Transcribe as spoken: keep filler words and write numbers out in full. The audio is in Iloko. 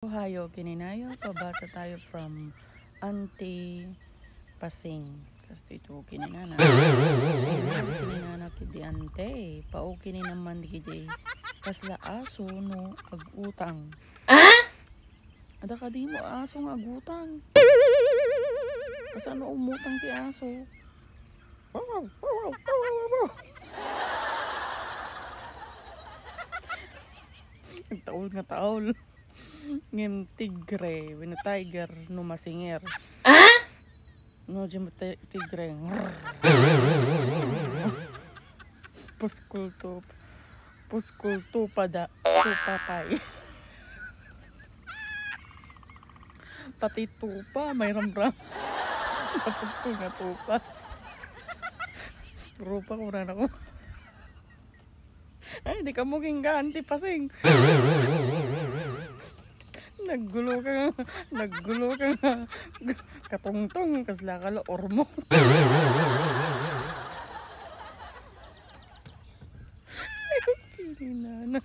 Ohayo, kininayo, pabasa tayo from Auntie Pasing. Kastoy to kininana. Kininana kidi ante, pao kini naman kidi. Kasla aso no agutang. Ah? Ada kadi mo aso nga agutang. Kasano umutang ti aso? Wow, wow, wow, wow, wow, wow. Nagtaol nga taol. Ngem tigre, wenno tiger, no masinger. Ah? No, di mo ti-, tigre. Puskol to. Puskol to pada. To patay. Pati tupa, may ramram. Tapos ko nga tupa. Rupa ko na ako. Ay, di ka mo kinggaan ti pasing. Naggulo ka nga, naggulo ka nga. Katungtong, kasla ka la ormo. Ay, kinana.